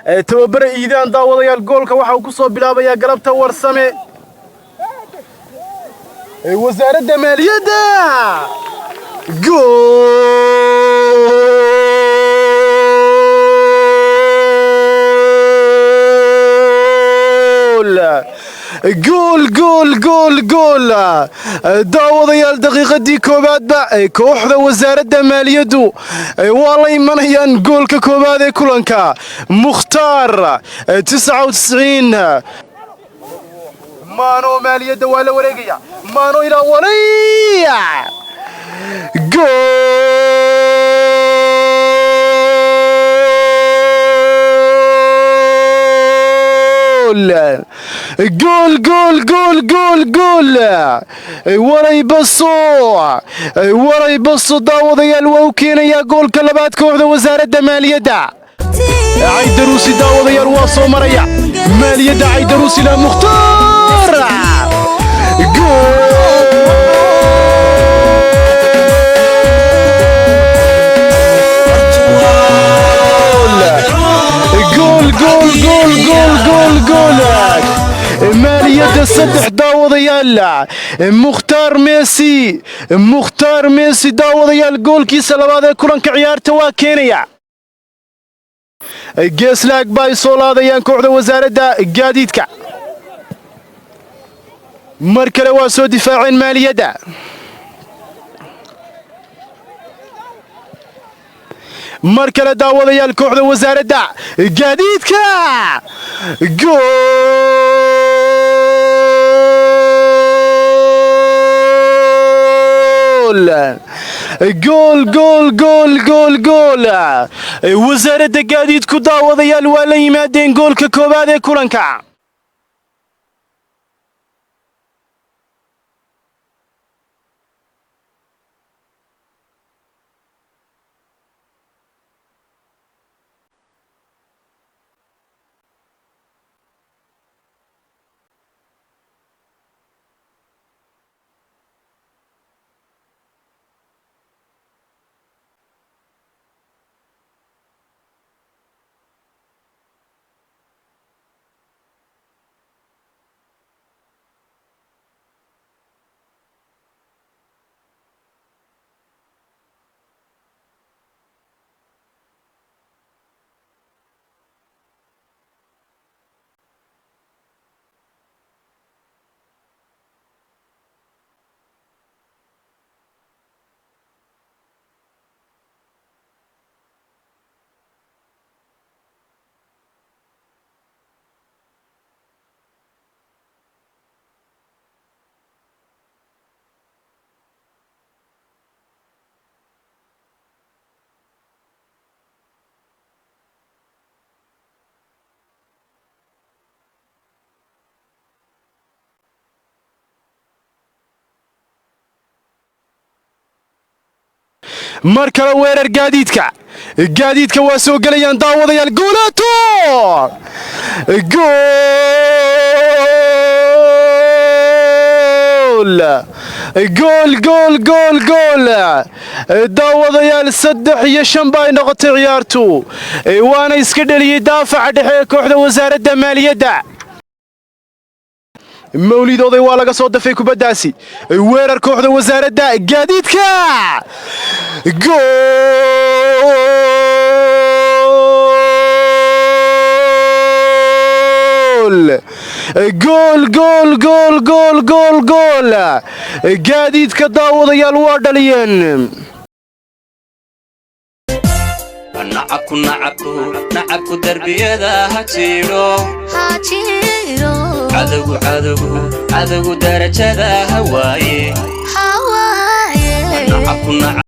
Tababare Iidaan, daawadayaal, goolka waxa uu ku soo bilaabayaa galabta Warsame. Wasaaradda Maaliyadda, gool, gool, gool, gool, gool! Daawadayaal, daqiiqadii koowaadba kooxda Wasaaradda Maaliyaddu waa la imanayaan goolka koowaad ee kulanka. Mukhtaar 99 Maano, Maaliyadda waa la wareegaya. Maano ilaa walaya, gool, gool, gool, gool, gool, gool! Waray baso, waray baso! Daawadayaal, waa u keenayaa goolka labaad kooxda Wasaaradda Maaliyadda. Caydaruusi, daawadayaal, waa soo maraya Maaliyadda. Caydaruus ilaa Mukhtaar, gool, gool, gool, gool, gool, gool! Maaliyadda saddex, daawadayaal. Mukhtaar Messi, Mukhtaar Messi, daawadayaal, goolkiisa labaad ee kulanka ciyaarta waa keenaya. Geeslaag ba ay soo laadayaan kooxda Wasaaradda Gaadiidka. Mar kale waa soo difaaceen Maaliyadda. Mar kale, daawadayaal, kooxda Wasaaradda Gaadiidka, gool, gool, gool, gool, gool, gool! Wasaaradda Gaadiidku, daawadayaal, waa la yimaadeen goolka koowaad ee kulanka. Mar kale weerar gaadiidka. Gaadiidka waa soo gelayaan, daawadayaal. Goolaato, gool, gool, gool, gool, gool! Daawadayaal, 3-5 ba ay noqotay ciyaartu, waana iska dheliyey daafaca dhexe ee kooxda Wasaaradda Maaliyadda. Mawlid Oday waa laga soo dafay kubaddaasi. Weerar kooxda Wasaaradda Gaadiidka, gool, gool, gool, gool, gool, gool, gool! Gaadiidka, daawadayaal, waa dhaliyeen. Nacabku, nacabku, nacabku darbiyada ha jiidho. Cadowgu, cadowgu, cadowgu darajada ha waaye. Nacabku.